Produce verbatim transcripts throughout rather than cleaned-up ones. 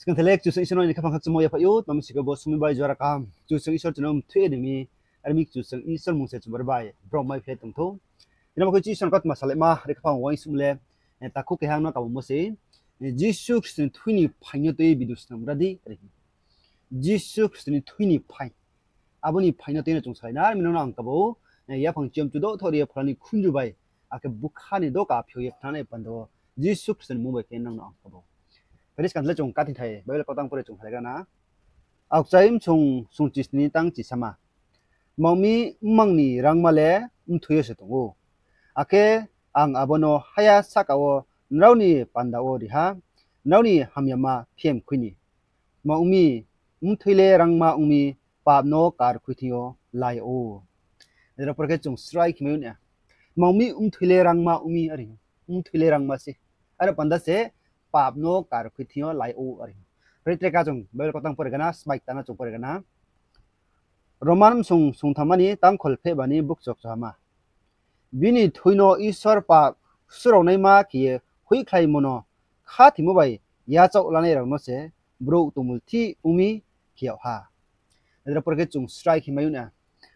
Skang thelek Kchusoyang Isor no ni khaphang khakchangmo yaphaih ou, tma mi sing khe bo somoing bai jora kaham Kchusoyang Isor chung no mthui ri mi, are mi Kchusoyang Isor mung se chung bar bai brom mai phi tong thou. Tini bo khe Kchusoyang no kautma salaima ri khaphang uaingsouhmo le, eh, takhu keha no kabamo se, eh, Jisu Khristo ni thui ni phaing no tui video snam ra di, are. Jisu Khristo ni thui ni phaing. Abo ni phaing no tui no chung salai na, are mi nang no ang kabo, eh, yaphang chiom chudo thori ye phola ni khunju bai, akhe bukha ni doka phio ye khnanai panda wo, Jisu Khristo ni mmung bai khe nang no ang kabo. Phai di skang thelek chung kathingthai Bible kautang pore chung salai gra na. Aokchai msong sungchisni tang chisama. Tma ong mi, mmang ni rangma le mthoi yo se tong ou. Akhe ang abo no haya sahka wo nrao ni panda wo ri ha, nrao ni hamyama phem khui ni. Tma ong mi, mthoi le rangma ong mi, pap no karkhui thing yo lai ou. Jera por khe chung srai khe mai ou na. Tma ong mi, mthoi le rangma ong mi, are. Mthoi le rangma se. Aro panda se pap no karkhui thing yo lai ou, are. Ri tre ka chung Bible kautang pore gana, smai tang no chung pore gana. Roman msong sungthamma ni tangkhol phehba ni bukchok chahama. Bini thui no Isor pap suraonaima khe ye hoihkhlaimo no khathoimo bai yachaoh lanai rao no se brouh tongmulthih ong mi khe yag ha. Jera por khe chung srai khe mai ou na.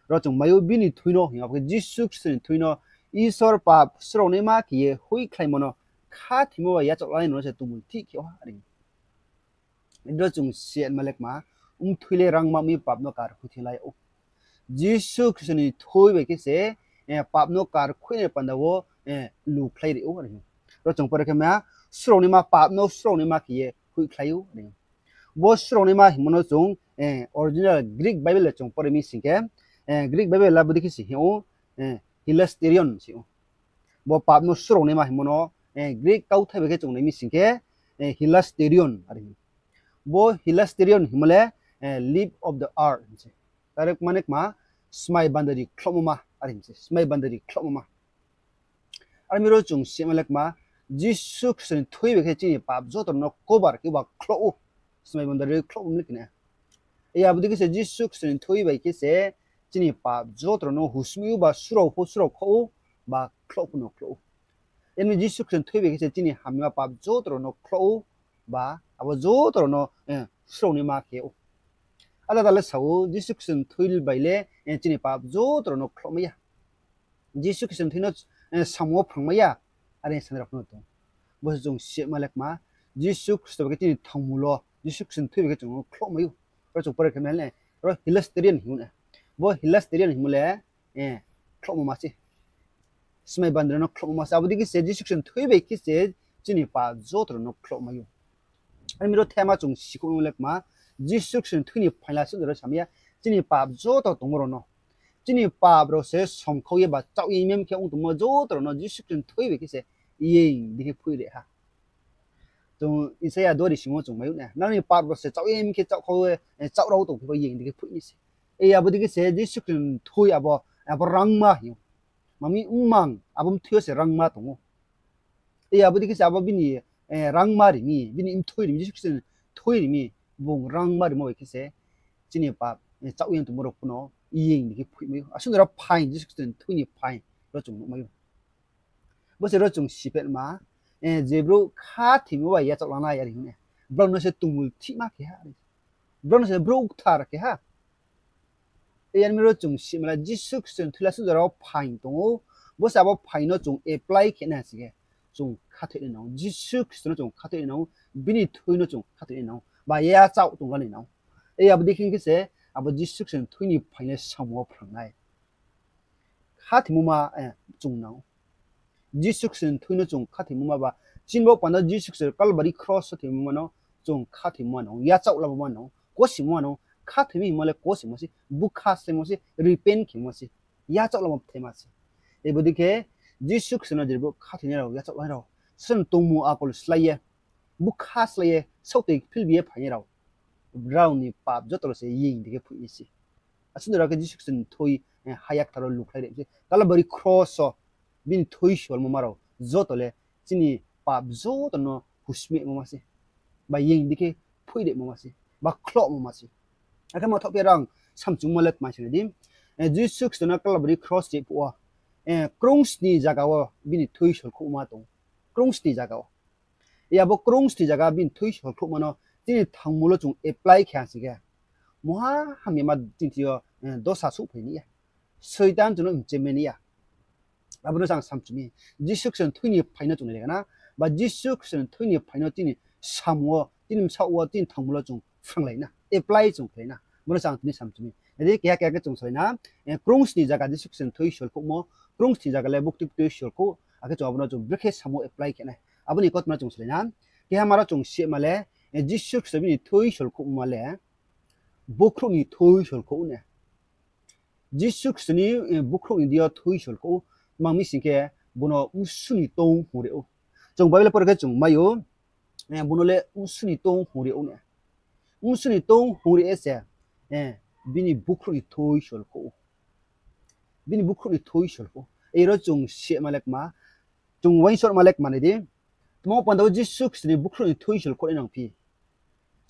Ro chung mai ou bini thui no hing, abo khe Jisu Khristo ni thui no Isor pap suraonaima khe ye hoihkhlaimo no khathoimo bai yachaoh lanai rao no se tongmulthih khe yag ha, are. Ro chung siatma le kma, mthoi le rangma ong mi, pap no karkhui thing lai ou. Jisu Khristo ni thui bai khe se, eh, pap no karkhui nai panda wo, eh, lukhlai ri ou, are. Ro chung pore khe ma, suraonaima, pap no suraonaima khe ye hoihkhlai ou, are. Bo suraonaima hingmo no chung, eh, original Greek Bible le chung pore mi sing khe, eh, Greek Bible le abo dei khe se hing ou, eh, hilasterion se hing ou. Bo pap no suraonaima hingmo no, eh, Greek kauthai bai khe chung nai mi sing khe, eh, hilasterion, are. Bo hilasterion hingmo le, eh, leaf of the earth hing se. Direct mane kma, smai bandari khlohmo ma, are hing se, smai bandari khlohmo ma. Are mi ro chung sima le kma, Jisu Khristo ni thui bai khe chini pap joto no cover khe ba khloh ou, smai bandari khlohmo le khe na. Abo dei khe se Jisu Khristo ni thui bai khe se chini pap joto no husmi ou ba surao pho surao khloh ou, ba khloh pho no khloh ou. Are mi Jisu Khristo ni thui bai khe se chini hamya pap joto no khloh ou, ba abo joto no, eh, suraonaima khe ou. Ada ada le sa ou, Jisu Khristo ni thui bai le, eh, chini pap joto no khlohmai ya. Jisu Khristo ni thui no, eh, samung wo phrangmai ya, are sa rao pho no tong. Bo se chung sima le kma, Jisu Khristo bai khe chini thangmul wo, Jisu Khristo ni thui bai khe chung no khlohmai ou. Ro chung pore khe ma le, ro hilasterion hing ou na. Bo hilasterion hingmo le, eh, khlohmo ma se. Smai bandari no khlohmo ma se. Abo dei khe se Jisu Khristo ni thui bai khe se chini pap joto no khlohmai ou. Are mi ro thema chung sikhouh le kma, Jisu Khristo ni thui ni phaing la suh ro samai ya, chini pap joto tongmo rao no. Chini pap rao se somkhau ye ba chaoh ye mem khe ong tongmo joto rao no Jisu Khristo ni thui bai khe se yeng dei khe phoih ri ha. Chung Isaia dori simo chung mai ou na. Nang ni pap rao se chaoh ye mem khe chaoh khau ye, eh, chaoh rao tong khe ba yeng dei khe phoih ni se. Abo dei khe se Jisu Khristo ni thui abo, abo rangma hing ou. Tma mi, mmang, abo mthoi yo se rangma tong ou. Abo dei khe se abo bini, eh, rangma ri mi, bini mthoi ri mi, Jisu Khristo ni thui ri mi, bung rangma rimo bai khe se chini pap, eh, chaoh ye tongmo rao pho no yeng dei khe phoihmai ou. Asuh no ro phaing, Jisu Khristo ni thui ni phaing ro chung nuhmai ou. Bo se ro chung siphetma, eh, je brouh khathoimo bai yachaoh lanai, are hing ou na. Brao no se tongmulthihma khe ha, are. Brao no se brouh kthar khe ha. Are mi ro chung sima le Jisu Khristo ni thui la suh jora wo phaing tong ou. Bo se abo phaing no chung apply khe nai sing khe, chung khathoi nai nang ou. Jisu Khristo no chung khathoi nai nang ou. Bini thui no chung khathoi nai nang ou. Ba yachaoh tong la nai nang ou. Abo dei khe khe se, abo Jisu Khristo ni thui ni phaing le samung wo phrang nai. Khathoimo ma, eh, chung nang ou. Jisu Khristo ni thui no chung khathoimo ma ba, chini bo panda Jisu Khristo Kalbari kros wo thoimo ma no chung khathoimo ma nang ou, yachaoh lamo ma nang ou, kosimo ma nang ou, khathoimo hingmo le kosimo se, bukha slaimo se, repent khemo se, yachaoh lamo bthai ma se. Abo dei khe Jisu Khristo no je brouh khathoinai rao, yachaoh lanai rao, srang tongmung akol slái ye, bukha slái ye, saohtoi philbi ye phainai rao, brao ni pap joto rao se yeng dei khe phoih ni se. Asuh no ro khe Jisu Khristo ni thui, eh, haya kthar wo lukhlai ri mi se. Kalbari kros wo bini thui solmo ma rao joto le chini pap joto no husmimo ma se, ba yeng dei khe phoih rimo ma se, ba khlohmo ma se. Akhe ma thaoh phi rang samchungmo le tma se nai di, eh, Jisu Khristo no Kalbari kros cheh phuh wo, eh, krungsni zaga wo bini thui solkhouhma tong ou. Krungsni zaga wo. Abo krungsni zaga bini thui solkhouhma no chini thangmul wo chung apply khe ha sing khe, mungha hamyama chini thing yo dosa souhphai ni ya. Soitan chung no mchemai ni ya. Abo no se ang samchu mi. Jisu Khristo ni thui ni phai no chung nai le gana, ba Jisu Khristo ni thui ni phai no chini samung wo, chini bsaoh wo, chini thangmul wo chung phranglai na, apply chung khlai na. Bo no se ang tini samchu mi. Nai di, keha keha khe chung salai na, krungsni zaga Jisu Khristo ni thui solkhouhmo, krungsni zaga le buktui buktui solkhouh, akhe chung abo no chung brekhe samung wo apply khe nai. Abo ni kautma no chung salai na. Keha ma ro chung sima le, Jisu Khristo bini thui solkhouhma le, bukhrouh ni thui solkhouh na. Jisu Khristo ni bukhrouh ni deing yo thui solkhouh, tma hing sing khe, bung no msu ni tong hungri ou. Chung Bible pore khe chung mai ou, bung no le msu ni tong hungri ou na. Msu ni tong hungri ye se, bini bukhrouh ni thui solkhouh. Bini bukhrouh ni thui solkhouh. Aro chung sima le kma, chung uaingsouhma le kma nai di. Tma panda wo Jisu Khristo ni bukhrouh ni thui solkhouh nai nang phi.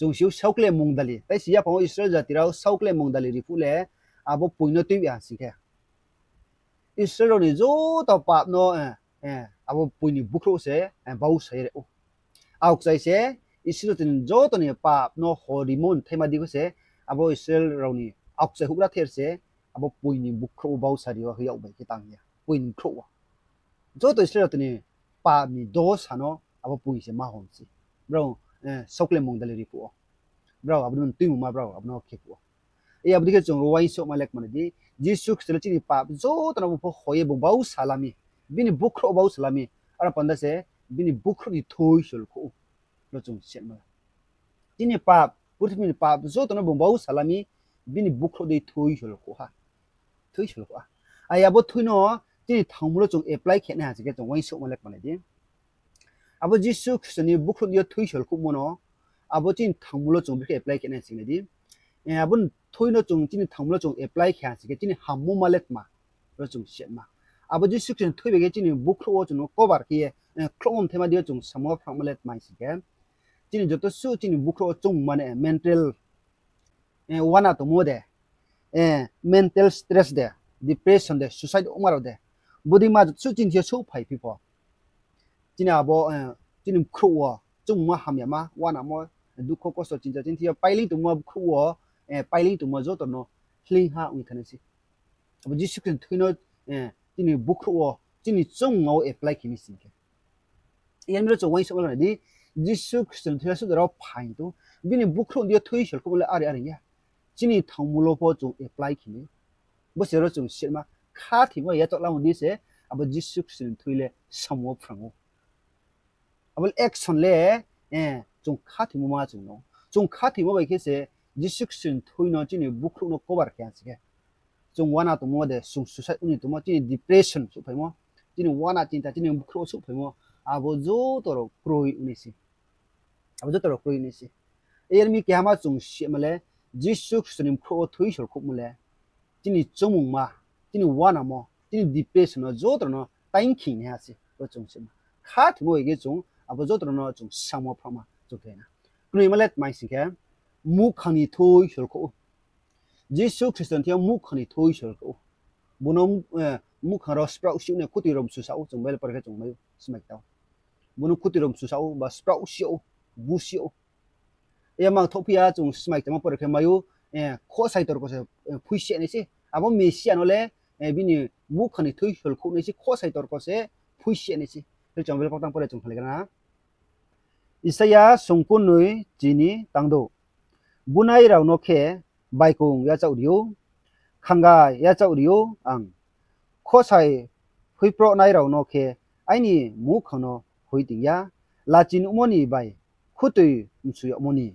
Chung si ou, saokle mungdali. Tai si yaphang wo Israel jati rao saokle mungdali ri phuh le, abo poi no tuibi ha sing khe, Israel rao ni joto pap no, abo poi ni bukhrouh se bausa ye ri ou. Aokchai se, Israel jati ni joto ni pap no horimo ni thaima di khe se, abo Israel rao ni aokchai houhgra ther se, abo poi ni bukhrouh wo bausa ri ou, hiyag bai khe tang ya, poi ni bukhrouh wo. Joto Israel jati ni pap ni dosa no abo poi se ma hon se. Brao, saokle mungdali ri phuh wo, brao abo no tuimungma brao abo no khe phuh wo. Abo dei khe chung ro uaingsouhma le kma nai di, Jisu Khristo le chini pap joto no bung pho hoi ye bung bausa la mi, bini bukhrouh wo bausa la mi, aro panda se bini bukhrouh ni thui solkhouh ou. Ro chung sima, chini pap, purthimbi ni pap joto no bung bausa la mi, bini bukhrouh dei thui solkhouh ha. Thui solkhouh ha. Ai abo thui no chini thangmul wo chung apply khe nai ha sing khe chung uaingsouhma le kma nai di. Abo Jisu Khristo ni bukhrouh ni yo thui solkhouhmo no, abo chini thangmul wo chung brekhe apply khe nai sing nai di. Abo thui no chung chini thangmul wo chung apply khe ha sing khe chini hammo ma le tma, ro chung sima. Abo Jisu Khristo ni thui bai khe chini bukhrouh wo chung no cover khe ye, khlouhmo mthaima di yo chung samung wo phrangma le tma sing khe, chini joto suh chini bukhrouh wo chung mane mental, uana tongmo de, mental stress de, depression de, suicide ongma rao de, bodei ma joto suh chini thing yo souhphai phi pho, chini abo, chini bkhrouh wo chungma hamyama, uanamo, dukho kosto chinta chini thing yo paileing tongmo bkhrouh wo, paileing tongmo joto no hleingha ong ye thanng nai se. Abo Jisu Khristo ni thui no chini bukhrouh wo, chini choungma wo apply khe mi sing khe, yar mi ro chung uaingsouhma le nai di, Jisu Khristo ni thui le suh jora wo phai tong, bini bukhrouh ni deing yo thui solkhouhmo le are are ya. Chini thangmul wo pho chung apply khe mi. Bo se ro chung sima, khathoimo yachaoh lamo di se, abo Jisu Khristo ni thui le samung wo phrang ou. Abo le action le, chung khathoimo ma chung no. Chung khathoimo bai khe se Jisu Khristo ni thui no chini bukhrouh no cover khe ha sing khe, chung uana tongmo de, chung suicide ong ni tongmo, chini depression souhphaimo, chini uana chinta chini bukhrouh wo souhphaimo, abo joto rao kroi ong nai se. Abo joto rao kroi ong nai se. Yar mi keha ma chung sima le, Jisu Khristo ni bkhrouh wo thui solkhouhmo le, chini choungmungma, chini uanamo, chini depression no joto rao no taingkhing naiha se, ro chung sima. Khathoimo bai khe chung abo joto rao no chung samung wo phrangma chung khe na. Knoima le tma sing khe, muhkhang ni thui solkhouh ou. Jisu Khristo ni thing yo muhkhang ni thui solkhouh ou. Bung no, muhkhang rao spraoh si ou nai, khutoi rao msu sa ou, chung Bible pore khe chung mai ou, smai kta ou. Bung no khutoi rao msu sa ou, ba spraoh si ou, bu si ou. Yamang thohphi ya chung smai ktama pore khe mai ou, khosai torko se phuisi nai se. Abo Mesia no le, bini muhkhang ni thui solkhouh nai se, khosai torko se phuisi nai se. Hing chung Bible kautang pore chung khalai gana. Isaia songkunnoi chini tangdouh. Bunai rao no khe baikong yachaoh ri ou, khanga yachaoh ri ou ang. Khosai phuiprohnai rao no khe aini muhkhang no hoih ting ya, lachi nuhmo ni bai khutoi msu yagmo ni.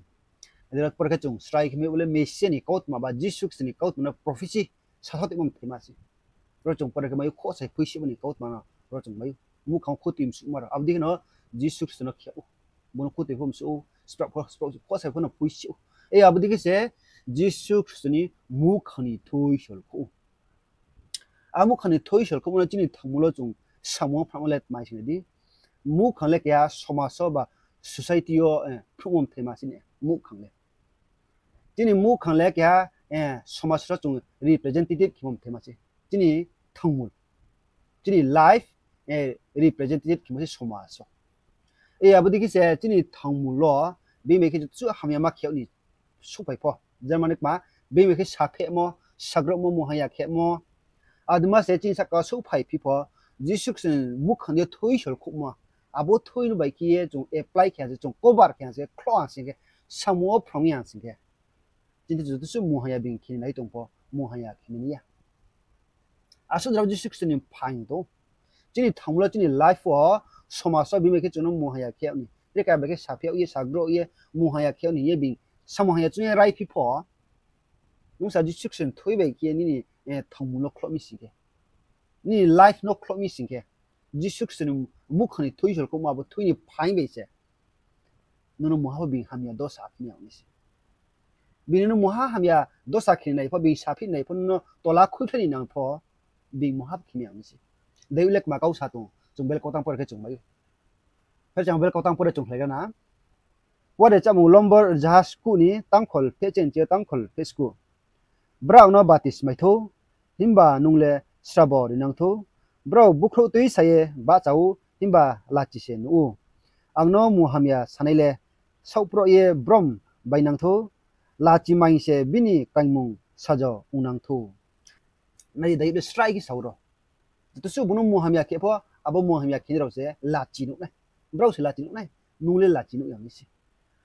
Ade pore khe chung srai khe mai ou le Mesia ni kautma ba Jisu Khristo ni kautma no prophecy sasaoh tongmo mthaima se. Ro chung pore khe mai ou khosai phuisimo ni kautma no, ro chung mai ou muhkhang khutoi msuhma rao. Abo dei khe no Jisu Khristo no khe ou. Bung no khutoi pho msuh ou, spraoh pho, khosai pho no phuisi ou. Abo dei khe se Jisu Khristo ni muhkhang ni thui solkhouh ou. A muhkhang ni thui solkhouhmo no chini thangmul wo chung samung wo phrangma le tma sing nai di. Muhkhang le keha somaj wo ba society yo phruhmo mthaima chini muhkhang le. Chini muhkhang le keha somaj wo chung representative khemo mthaima se. Chini thangmul, chini life representative khemo se somaj wo. Abo dei khe se chini thangmul wo Being bai khe joto suh hamyama khe yag ni souhphai pho. Jermani kma, being bai khe saphehmo, sagrohmo, mungha ya khemo. Adema se chini sahka souhphai phi pho, Jisu Khristo ni muhkhang yo thui solkhouhmo. Abo thui no bai khe ye chung apply khe ha se, chung cover khe ha se, khloh ha sing khe, samung wo phrang ya sing khe, chini joto suh mungha ya being khe ni nai tong pho, mungha ya khe ni ya. Asuh drao Jisu Khristo ni phaing tong. Chini thangmo lo chini life wo, somaj wo being bai khe chung no mungha ya khe yag ni. Tre ka bai khe saphi yag ye, sagroh ye, mungha ya khe yag ni ye being, samung ha ya chung ye raiphi pho. Nung sa Jisu Khristo ni thui bai khe nini, eh, thangmo no khloh mi sing khe, nini life no khloh mi sing khe, Jisu Khristo ni muhkhang ni thui solkhouhmo abo thui ni phaing bai se nung no mungha pho being hamya dosa khe ni yag ni se. Being no mungha hamya dosa khe ni nai pho, being saphi nai pho, nung no tola khuikhlai ni nang pho, being mungha pho khe ni yag ni se. Dei ulekma kau sa tong, chung Bible kautang pore khe chung mai ou. Khe chung Bible kautang pore chung khlai gana. Wade chamung lombor jahaj kuh ni tangkhol pheh chenchi yo tangkhol pheh skuh. Brao ang no batismai thou, himba nung le srabo rinang thou. Brao bukhrouh tuisa ye bahcha ou, himba lachi se nuh ou. Ang no munghamya sanai le saohproh ye brom bainang thou, lachi maing se bini kaingmung sajo ongnang thou. Nai dei le srai khe sa ou ro. Joto suh bung no munghamya khe pho, abo munghamya khe ni rao se lachi nuh nai. Brao se lachi nuh nai. Nung le lachi nuh ya mi se.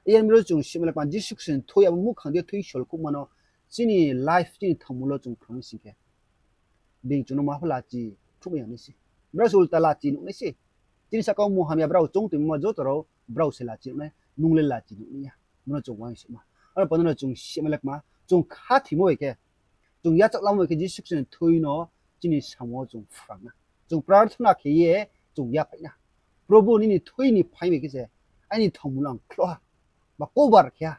Iyan bro chung sima le kma Jisu Khristo ni thui abo muhkhang di thui solkhouhma no chini life chini thangmo lo chung phrang sing khe, being chung no ma pho lachi khruhmai ya mi se. Brao se ulta lachi nuh nai se. Chini sahka wo munghamya brao choung toimo joto rao brao se lachi nuh nai, nung le lachi nuh nai ya. Bo no chung uaingsouhma. Aro panda no chung sima le kma, chung khathoimo bai khe, chung yachaoh lamo bai khe Jisu Khristo ni thui no chini samung wo chung phrang na. Chung prarthana khe ye chung yaphai na. Probhu, nini thui ni phaing bai khe se aini thangmo no ang khloh ha, ba cover khe ha.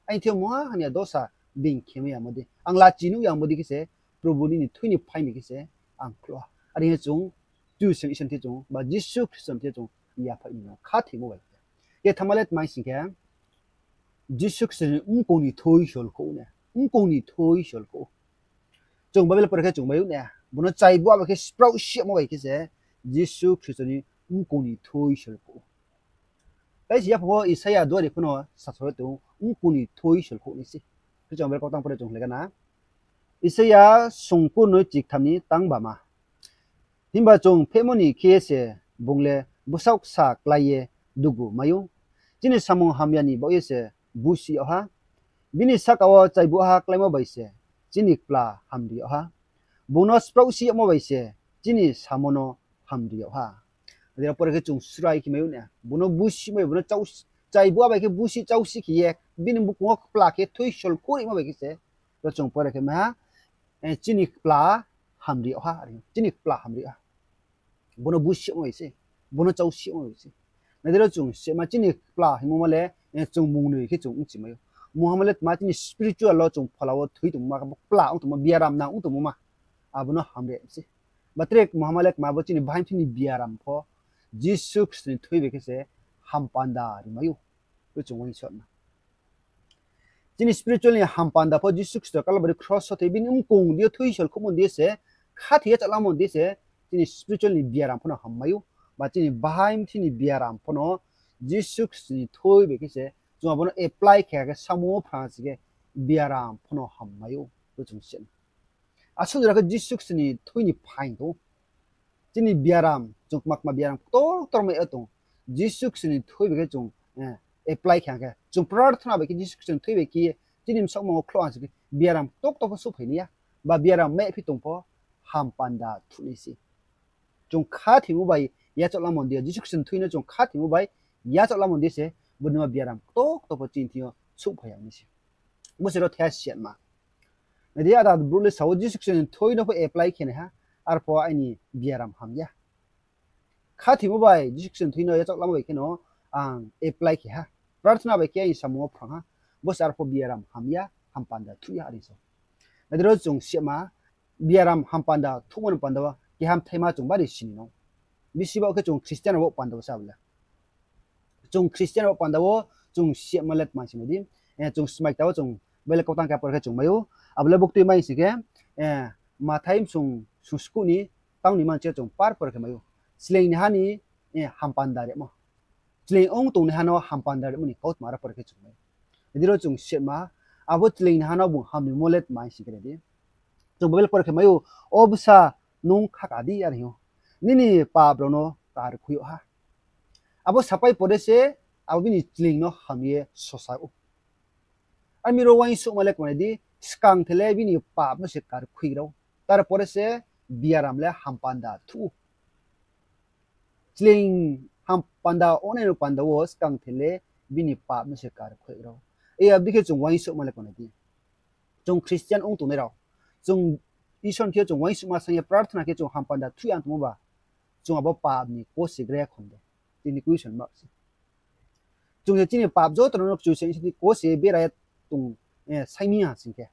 Aini thing yo mungha hamya dosa being khe mai yamo dei, ang lachi nuh yamo dei khe se, Probhu, nini thui ni phaing bai khe se ang khloh ha. Are hing ye chung Kchusoyang Isor ni thing yo chung, ba Jisu Khristo ni thing yo chung yaphai ni no khathoimo bai khe. Kethama le tma hing sing khe, Jisu Khristo ni mkong ni thui solkhouh ne, mkong ni thui solkhouh. Chung Bible pore khe chung mai ou ne, bung no chaibu bai khe spraoh siyamo bai khe se, Jisu Khristo ni mkong ni thui solkhouh. Tai se yaphang wo Isaia duari pho no sasao ye tong, mkong ni thui solkhouh nai se. Khe chung Bible kautang pore chung khlai gana. Isaia songkur noi chiktham ni tang bama. Himba chung phehmo ni khe ye se bung le bsaoh ksa klái ye dugu mai ou. Chini samung hamya ni baoh ye se busih yag ha. Bini sahka wo chaibuha kláimo bai se chini kpla hamri yag ha. Bung no spraohsi yagmo bai se chini samo no hamri yag ha. Ade ro pore khe chung srai khe mai ou ne, bung no busih mai, bung no chaibuha bai khe busih chausi khe ye, bini bukong wo kpla khe thui solkhouh rimo bai khe se, ro chung pore khe mai ha, eh, chini kpla hamri yag ha, chini kpla hamri yag ha. Bung no busih yagmo bai se, bung no chausi yagmo bai se. Nai di ro chung sima chini kpla hingmo ma le, eh, chung mung noi khe chung bchi mai ou. Mungha ma le tma chini spiritual wo chung phola wo thui tongmo ma, kpla ong tongmo, biaram nang ong tongmo ma. Abo no hamri yag se. Ba tre mungha ma le tma bo chini bahai mthi ni biaram pho Jisu Khristo ni thui bai khe se hampanda ri mai ou. Bo chung uaingsouhma. Chini spiritual ni hampanda pho Jisu Khristo Kalbari kros wo thoi bini mkong di yo thui solkhouhmo di yo se, khathoi yachaoh lamo di yo se, chini spiritual ni biaram pho no hammai ou, ba chini bahai mthi ni biaram pho no Jisu Khristo ni thui bai khe se, chung abo no apply khe khe samung wo phrang si khe biaram pho no hammai ou, bo chung sina. Asuh jora khe Jisu Khristo ni thui ni phaing tong ou. Chini biaram, chung kma kma biaram ktor ktor mai ye tong ou. Jisu Khristo ni thui bai khe chung, eh, apply khe khe, chung prarthana bai khe Jisu Khristo ni thui bai khe ye chini bsaoh mung wo khloh ha si khe biaram ktor ktor pho souhphai nai ya. Ba biaram maiphi tong pho hampanda thuh nai se. Chung khathoimo bai yachaoh lamo di yo, Jisu Khristo ni thui no chung khathoimo bai yachaoh lamo di yo se, bodei ma biaram ktor ktor pho chini thing yo souhphai ya nai se. Bo se ro thai siyatma. Nai di, ada brouh le sa ou, Jisu Khristo ni thui no pho apply khe nai ha, arpho aini biaram ham ya. Khathoimo bai Jisu Khristo ni thui no yachaoh lamo bai khe no ang apply khe ha. Prarthana bai khe aini samung wo phrang ha. Bo se arpho biaram ham ya, hampanda thuh ya, are sa ou. Nai di ro chung sima, biaram hampanda thuhmo ni panda wo keha bthaima chung bari sini no. Bisi baoh khe chung Christian rao baoh panda wo se abo le. Chung Christian rao baoh panda wo chung sima le tma sini di. Eh, chung smai kta wo chung Bible kautang khe pore khe chung mai ou. Abo le buktui mai si khe, eh, Mathai bsung, sung skuh ni tang ni manchi yo chung par pore khe mai ou. Sleing ni ha ni, eh, hampanda rimo. chleing ong tongnaiha no hampanda rimo ni kautma aro pore khe chung mai. Nai di ro chung sima, abo chleing naiha no bung hamrimo le tma hing si khe nai di. Chung Bible pore khe mai ou, O bsa, nung khaka di, are hing ou. Nini pap rao no karkhui yag ha. Abo sapai pore se, abo bini chleing no ham ye sosa ou. Are mi ro uaingsouhma le kmanai di, skang the le bini pap no se karkhui rao. Tar pore se biaram le hampanda thuh ou. Chleing hampanda ongnai no panda wo skang the le bini pap no se karkhui rao. Abo dei khe chung uaingsouhma le kmanai di. Chung Christian ong tongnai rao, chung Isor ni thing yo chung uaingsouhma saing ye prarthana khe chung hampanda thuh ya tongmo ba, chung abo pap ni kose gre khom de? Tini question mark se. Chung se chini pap joto no Kchusoyang Isor ni kose bera ye tong, saing mi ha sing khe,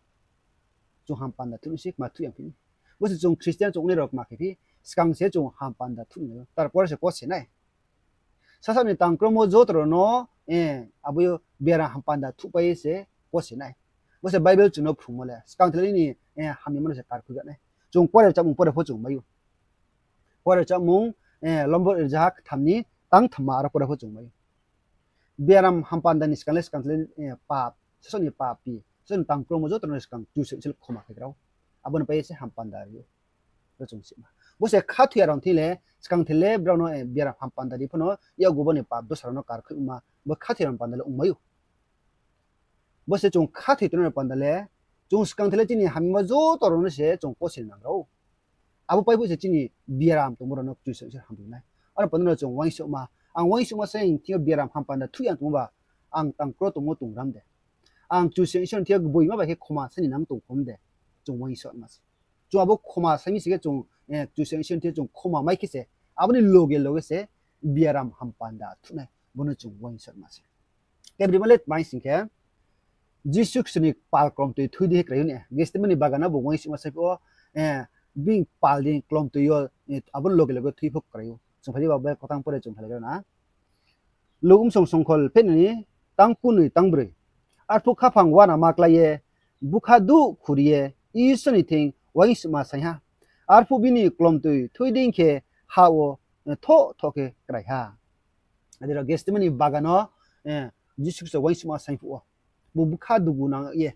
chung hampanda thuh ni se kma thuh ya phi ni. Bo se chung Christian chung ongnai rao kma khe phi, skang se chung hampanda thuh ni, tar pore se kose nai. Sasao ni tangkromo joto rao no, abo yo biaram hampanda thuhpai ye se kose nai. Bo se Bible chung no phrungmo le, skang the le nini hamyama no se karkhui ga nai. Chung pore rchamung pore pho chung mai ou. Pore rchamung, lombor rzaha ktham ni tang thamma aro pore pho chung mai ou. Biaram hampanda ni skang le skang the le, pap, sasao ni papi, sasao ni tangkromo joto rao no skang Kchusoyang Isor khoma khe rao. Abo no pai ye se hampanda ri ou. Bo se khathoi ya rao thing le, skang the le brao no biaram hampanda ri pho no, yakgu bo ni pap dosa rao no karkhui ma, bo khathoi ya rao ni panda le ongmai ou. Bo se chung khathoi tongnai rao panda le, chung skang the le chini hamyama joto rao no se chung kose nang rao. Abo pai phuh se chini biaram tongmo rao no Kchusoyang Isor hamri nai. Aro panda no chung uaingsouhma, ang uaingsouhma se ang thing yo biaram hampanda thuh ya tongmo ba, ang tangkro tongmo tong ram de? Ang Kchusoyang Isor ni thing yo gboima bai khe khoma saing ni nang tong khom de? Chung uaingsouhma se. Chung abo khoma saing mi sing khe chung, Kchusoyang Isor ni thing yo chung khoma mai khe se, abo ni loge loge se biaram hampanda thuh nai, bo no chung uaingsouhma se. Khe brima le tma hing sing khe, Jisu Khristo ni pal klomtoi thui di khe krai ou ni, Gethsemane ni bagan no bung uaingsouhma saing phuh wo, bini pal di klomtoi yo, abo ni loge loge thui pho krai ou. Chung phai di ba, bai kothang pore chung phai lai gra na. Luk bsong songkhol phehnoi ni tang kunoi tang broi. Arphuh khaphang uanama klái ye, bukha duh khuri ye, Isor ni thing uaingsouhma saing ha. Arphuh bini klomtoi thui dei khe ha wo thoh thoh khe krai ha. Adi rao Gethsemane ni bagan no, Jisu Khristo uaingsouhma saing phuh wo, bo bukha dugu nang ye,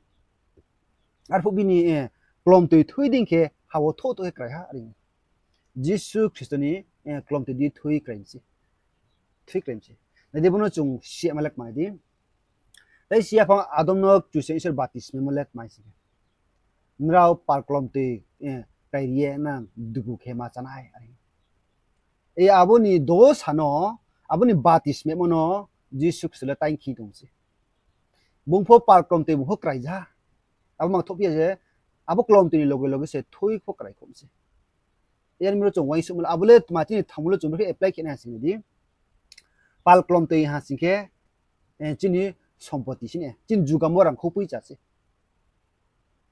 arphuh bini klomtoi thui dei khe ha wo thoh thoh khe krai ha, are Jisu Khristo ni klomtoi di thui krai mi se. Nai di, bo no chung sima le kmanai di. Tai si yaphang Adam no Kchusoyang Isor batismaimo le tma hing sing khe, nrao pal klomtoi krai ri ye nang dugu khe ma chánai, are. Abo ni dosa no, abo ni batismaimo no Jisu Khristo le taing khe tong se. Bung pho pal klomtoi bung pho krai ja. Abo mang thoh phi ya se, abo klomtoi ni loge loge se thui pho krai khom se. Yar mi ro chung uaingsouhma le, abo le tma chini thanngmo le chung brekhe apply khe nai ha sing di. Pal klomtoi ha sing khe, chini sompoti se ni, chini jugamo rangkhou poicha se.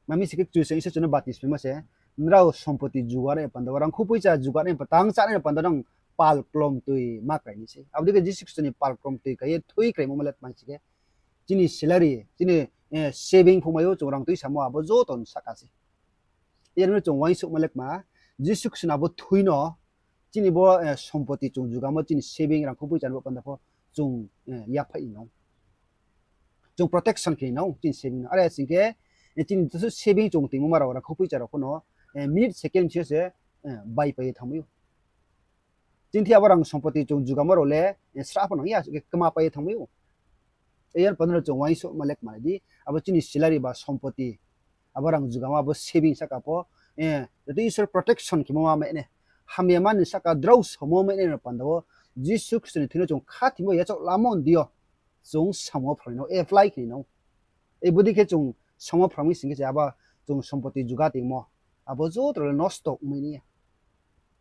Ma mi sing khe Kchusoyang Isor chung no batismaimo se, nrao sompoti juganai panda wo, rangkhou poicha juganai panda, tang chánai panda nang pal klomtoi ma krai ni se. Abo dei khe Jisu Khristo ni pal klomtoi kái ye thui kraimo ma le tma hing sing khe, chini salary, chini saving phungmai ou, chung rang tuisamo abo joto ni sahka se. Yar mi ro chung uaingsouhma le kma, Jisu Khristo ni abo thui no, chini bo sompoti chung jugamo, chini saving rangkhou poicha ni bo panda pho chung yaphaih ni nang. Chung protection khe ni nang chini saving no. Are sing khe, chini jesuh saving chung toingmo ma rao, rangkhou poicha rao pho no, minute second sing yo se baipai ye thanngmai ou. Chini thing abo rang sompoti chung jugamo rao le, srah pho nang ya, khe kma pai ye thanngmai ou. Yar panda no chung uaingsouhma le kmanai di, abo chini salary ba sompoti, abo rang jugamo, abo saving sahka pho, joto Isor protection khemo ma mai nai, hamyama ni sahka drao samo mai nai no panda wo, Jisu Khristo ni thui no chung khathoimo yachaoh lamo ni deing yo, chung samo phrang ni nang, apply khe ni nang. Bodei khe chung samo phrang mi sing khe se abo chung sompoti juga toingmo, abo joto le nosto ongmai nai ya.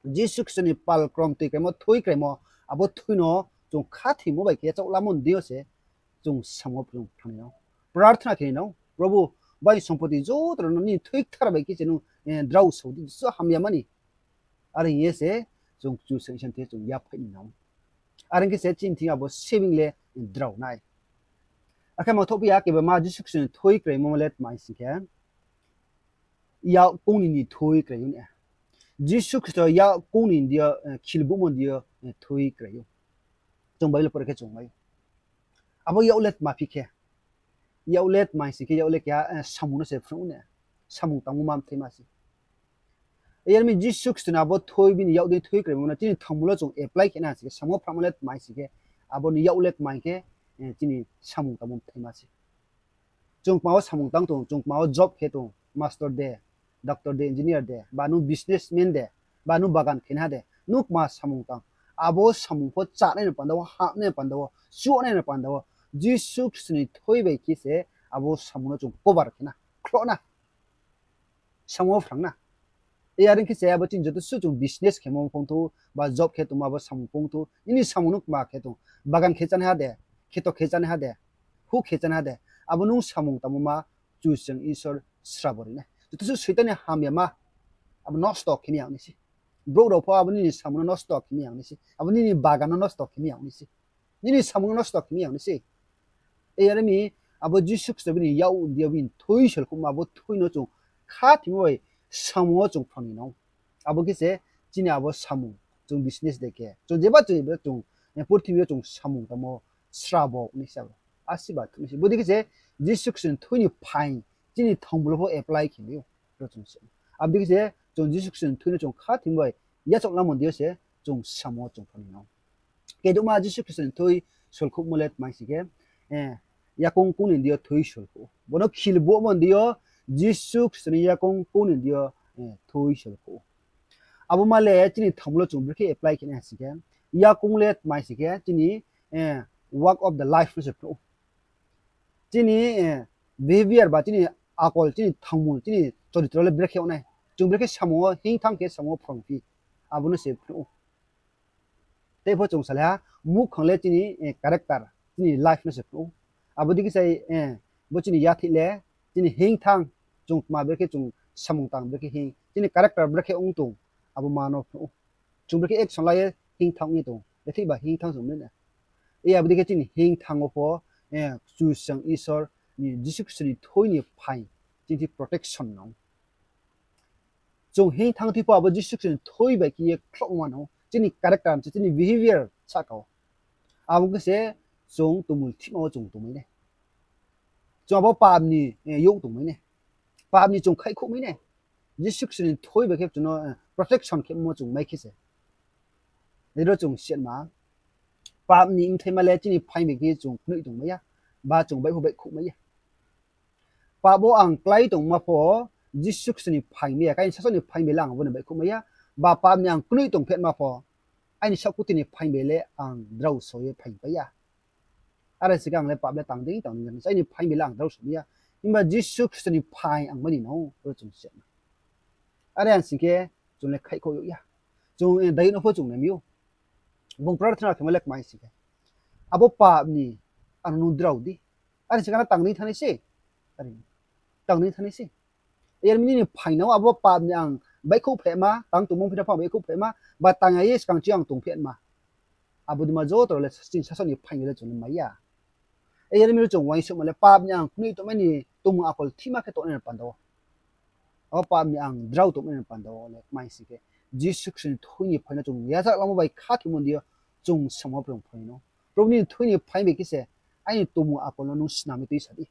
Jisu Khristo ni pal klomtoi kraimo, thui kraimo, abo thui no chung khathoimo bai khe yachaoh lamo ni deing yo se chung samo phrang ni nang. Prarthana khe ni nang, Probhu, bai sompoti joto no nini thui kthar bai khe se nung drao sao di, jesuh hamyama ni. Are hing ye se chung Kchusoyang Isor ni thing yo chung yaphaih ni nang. Are hing khe se chini thing abo saving le drao nai. Akhe mang thoh phi ya, kebama Jisu Khristo ni thui kraimo ma le tma hing sing khe, yak koung ni ni thui krai ou ni. Jisu Khristo yak koung ni ni deing yo, khilbumo ni deing yo thui krai ou. Chung Bible pore khe chung mai ou. Abo yak le tma phi khe, yak le tma hing sing khe, yak le keha samung no se phrung ou ne. Samung tangmo ma bthaima se. Yar mi Jisu Khristo ni abo thui, bini yak dei thui kraimo no chini thangmo lo chung apply khe na sing khe, samung phrangmo le tma hing sing khe, abo ni yak le tma hing khe, chini samung tangmo bthaima se. Chung kma wo samung tang tong, chung kma wo job khe tong, master de, doctor de, engineer de, ba nung businessman de, ba nung bagan khenaiha de, nung kma samung tang. Abo samung pho chánai ni panda wo, hahnai ni panda wo, chuanai ni panda wo, Jisu Khristo ni thui bai khe se abo samung no chung cover khe na, khloh na. Samung wo phrang na. Yar khe se abo chini joto suh chung business khemo phongthou, ba job khe tongmo abo samung phongthou, nini samung nung kma khe tong, bagan khe chánaiha de, kheto khe chánaiha de, huh khe chánaiha de, abo nung samung tangmo ma Kchusoyang Isor srabo ri nai. Joto suh Soitan ni hamyama abo nosto khe mi yag nai se. Brouh rao pho abo nini samung no nosto khe mi yag nai se. Abo nini bagan no nosto khe mi yag nai se. Nini samung no nosto khe mi yag nai se. Yar mi abo Jisu Khristo bini yak deing yo bini thui solkhouhma, abo thui no chung khathoimo bai samung wo chung phrang ni nang. Abo khe se chini abo samung, chung business de khe, chung jeba chung, jeba chung, purthimbi yo chung samung tangmo srabo nai se abo. Asiba thunai se. Bodei khe se Jisu Khristo ni thui ni phaing chini thangmo lo pho apply khe mai ou. Abo dei khe se chung Jisu Khristo ni thui no chung khathoimo bai yachaoh lamo deing yo se chung samung wo chung phrang ni nang. Kedouhma Jisu Khristo ni thui solkhouhmo le tma hing sing khe, yakoung koung ni deing yo thui solkhouh ou. Bo no khil bohmo deing yo Jisu Khristo ni yakoung koung ni deing yo thui solkhouh ou. Abo ma le chini thangmo lo chung brekhe apply khe nai hing sing khe, yakoung le tma hing sing khe chini work of the life no se phnuh ou. Chini behavior ba chini akol, chini thangmo, chini choritro le brekhe ong nai. Chung brekhe samung wo hingthang khe samung wo phrang phi, abo no se phnuh ou. Tei pho chung salai ha, muhkhang le chini character, chini life no se phnuh ou. Abo dei khe se bo chini yathih le, chini hingthang, chung tma brekhe chung samung tang brekhe hing, chini character brekhe ong tong, abo ma no phnuh ou. Chung brekhe action la ye hingthang ong ye tong, yathih ba hingthang chung mai nai. Abo dei khe chini hingthang wo pho Kchusoyang Isor ni, Jisu Khristo ni thui ni phaing chini protection nang. Chung hingthang thing pho abo Jisu Khristo ni thui bai khe ye khlouhma nang ou. Chini character, chini behavior sahka wo. Abo khe se chung tongmung thihma wo chung tongmai nai. Chung abo pap ni youh tongmai nai. Pap ni chung khaihkhouhmai nai. Jisu Khristo ni thui bai khe chung no protection khemo chung mai khe se. Aro chung siatma, pap ni bthaima le chini phaing bai khe chung knoih tongmai ya, ba chung baihkhouh baihkhouhmai ya. Pap wo ang klái tongma pho, Jisu Khristo ni phaing bai ya, aini sasaoh ni phaing bai le ang abo ni baihkhouhmai ya. Ba pap ni ang knoih tong phehma pho, aini saohkuti ni phaing bai le ang drao so ye phaingpai ya. Are sing khe ang le pap le tang dei tang dei, aini phaing bai le ang drao somai ya. Himba Jisu Khristo ni phaing ang mai ni nang ou, aro chung siatma. Are ang sing khe chung le khaihkhouh yag ya. Chung dayud no pho chung naimi ou. Bung prarthana khemo le kmai sing khe, abo pap ni ang no drao di. Are sing khe ano tang dei thanngnai se. Tang dei thanngnai se. Yar mi nini phaing nang ou, abo pap ni ang baihkhouh phehma, tang tongmung phina pho ang baihkhouh phehma, ba tang ya ye skang chi ang tong phehma. Abo dei ma joto rao le chini sasaoh ni phaing bai le chung le mai ya. Yar mi ro chung uaingsouhma le pap ni ang knoih tongmai ni tongmung akol thihma khe tongnai ni panda wo, abo pap ni ang drao tongmai ni panda wo le kmai sing khe, Jisu Khristo ni thui ni phaing no chung yachaoh lamo bai khathoimo deing yo chung samung wo phrang phrang ni nang ou. Probhu ni thui ni phaing bai khe se aini tongmung akol no nung snam ye tuisa di.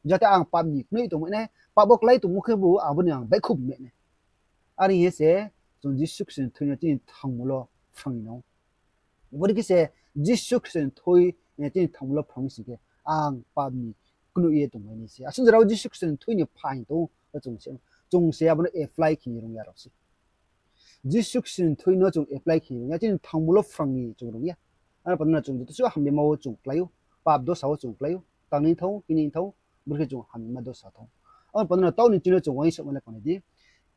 Jate ang pap ni knoih tongmai nai, pap wo klái tongmo khebu abo ni ang baihkhouh mai nai. Are hing ye se chung Jisu Khristo ni thui no chini thangmo lo phrang ni nang ou. Bodei khe se Jisu Khristo ni thui chini thangmo lo phrang mi sing khe, ang pap ni knoih ye tongmai nai se. Asuh jora wo Jisu Khristo ni thui ni phaing tong ou, chung se, chung se abo no apply khe ni rung ya rao se. Jisu Khristo ni thui no chung apply khe ni rung ya, chini thangmo lo phrang ni chung rung ya. Aro panda no chung joto suh hamyama wo chung klái ou, pap dosa wo chung klái ou, tang ni thang ou, hing ni thang ou, brekhe chung hamyama dosa thang ou. Aro panda no taoh ni chini chung uaingsouhma le kmai di.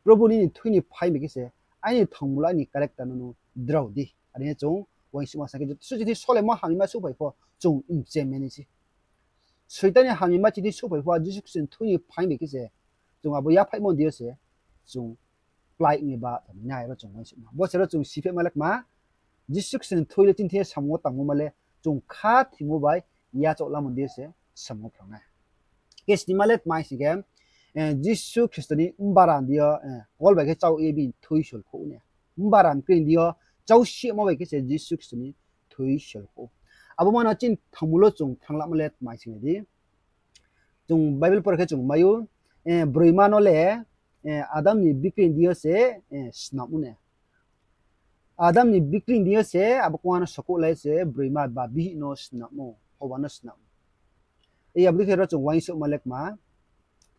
Probhu nini thui ni phaing bai khe se aini thangmo lo, aini character no nung drao di. Are hing ye chung uaingsouhma sa khe joto suh chini solemo hamyama souhphai pho chung mchemai nai se. Soitan ni hamyama chini souhphai pho Jisu Khristo ni thui ni phaing bai khe se chung abo yaphaihmo deing yo se chung klái ong ye ba tongmai nai, aro chung uaingsouhma. Bo se ro chung siphehma le kma, Jisu Khristo ni thui le chini thing yo samung wo tangmo ma le chung khathoimo bai yachaoh lamo deing yo se samung wo phrang nai. Khe snima le tma hing sing khe, Jisu Khristo ni mbaran deing yo kol bai khe chau ye bini thui solkhouh ou ne. Mbaran kri deing yo chau sihmo bai khe se Jisu Khristo ni thui solkhouh ou. Abo ma no chini thangmul wo chung thanng lamo le tma sing di. Chung Bible por khe chung mai ou, broima no le Adam ni bikreing deing yo se snam ou ne. Adam ni bikreing deing yo se abo kongha no sokouhlai se broima ba bihih no snam ou, Hoba no snam ou. Abo dei khe ro chung uaingsouhma le kma,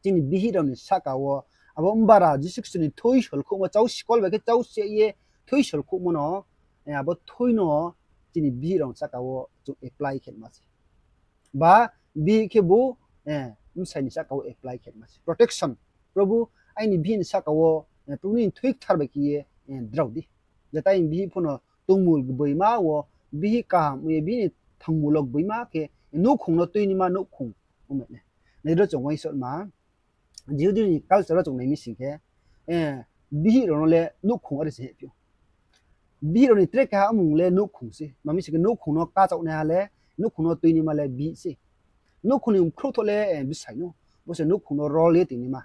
chini bihih rao ni sahka wo, abo mbara Jisu Khristo ni thui solkhouhmo, chau skol bai khe chau se ye thui solkhouhmo no, abo thui no chini bihih rao ni sahka wo chung apply khe ma se. Ba bihih khebu bsai ni sahka wo apply khe ma se. Protection, Probu, aini bihih ni sahka wo Probu ni thui kthar bai khe ye drao di. Jate aini bihih pho no tongmul gboima wo, bihih kaham ong ye bihih ni thangmul wo gboima khe nouhkhong no tuinaima nouhkhong ong mai nai. Nai di ro chung uaingsouhma, Jihudi ni culture wo chung nai mi sing khe, bihih rao no le nouhkhong are se hingphi ou. Bihih rao ni tre keha mmung le nouhkhong se. Ma mi sing khe nouhkhong no kachaohnaiha le, nouhkhong no tuinaima le bihih se. Nouhkhong ni bkhrouh thoh le bsai no, bo se nouhkhong no rol ye tongnaima.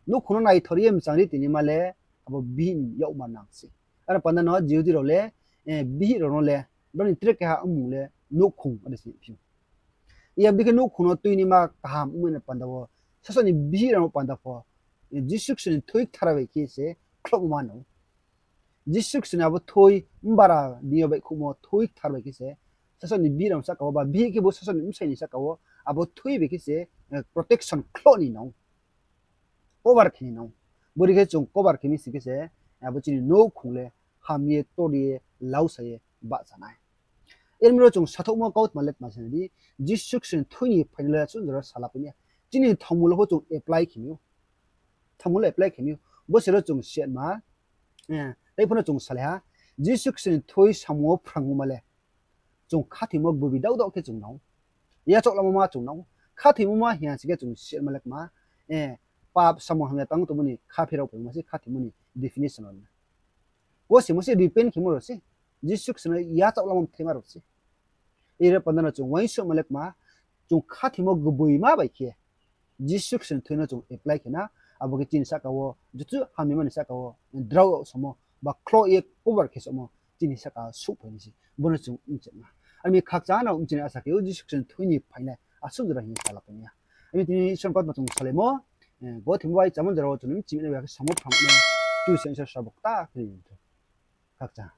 Nouhkhong no naithor ye mchang ri tongnaima le abo bihih ni yakmar nang se. Are panda no Jihudi rao le, bihih rao no le, brao ni tre keha mmung le nouhkhong are se hingphi ou. Abo dei khe nouhkhong no tuinaima kaham ongmai ni panda wo, sasaoh ni bihih rao panda pho, Jisu Khristo ni thui kthar bai khe se khlouhmo ma no. Jisu Khristo ni abo thui, mbara deing yo baihkhouhmo thui kthar bai khe se, sasaoh ni bihih rao sahka wo ba bihih khebu sasaoh ni bsai ni sahka wo, abo thui bai khe se protection khlouh ni nang, cover khe ni nang. Bo dei khe chung cover khe mi sing khe se, abo chini nouhkhong le ham ye, tor ye, lausa ye bahcha nai. Are mi ro chung sathouhmo kautma le tma sing di, Jisu Khristo ni thui ni phainai le asuh jora salapai ya. Chini thangmul wo pho chung apply khe mi ou. Thangmul wo apply khe mi ou. Bo se ro chung siatma, tei pho no chung salai ha, Jisu Khristo ni thui samung wo phrangmo ma le chung khathoimo gboibi daodaoh khe chung nang ou. Yachaoh lamo ma chung nang ou. Khathoimo ma hing ya sing khe chung siatma le kma, pap samung hamya tang tongmo ni kha pherao paimo se khathoimo ni definition wo na. Bo se mo se repent khemo rao se, Jisu Khristo no yachaoh lamo mthaima rao se. Are panda no chung uaingsouhma le kma, chung khathoimo gboima bai khe Jisu Khristo ni thui no chung apply khe na, abo khe chini sahka wo joto hamyama ni sahka wo drao yag samo ba khlouh ye cover khe samo chini sahka souhphai nai se, bo no chung mchema. Are mi khakchang no mchini asa khe ou Jisu Khristo ni thui ni phainai asuh jora hing ye salapai ya. Are mi tini Isor ni kautma chung salaimo, gothe bai chámo jora wo chung mchimi nai bai khe samo phrang nai, Kchusoyang Isor sabo kta khe ri thou. Khakchang.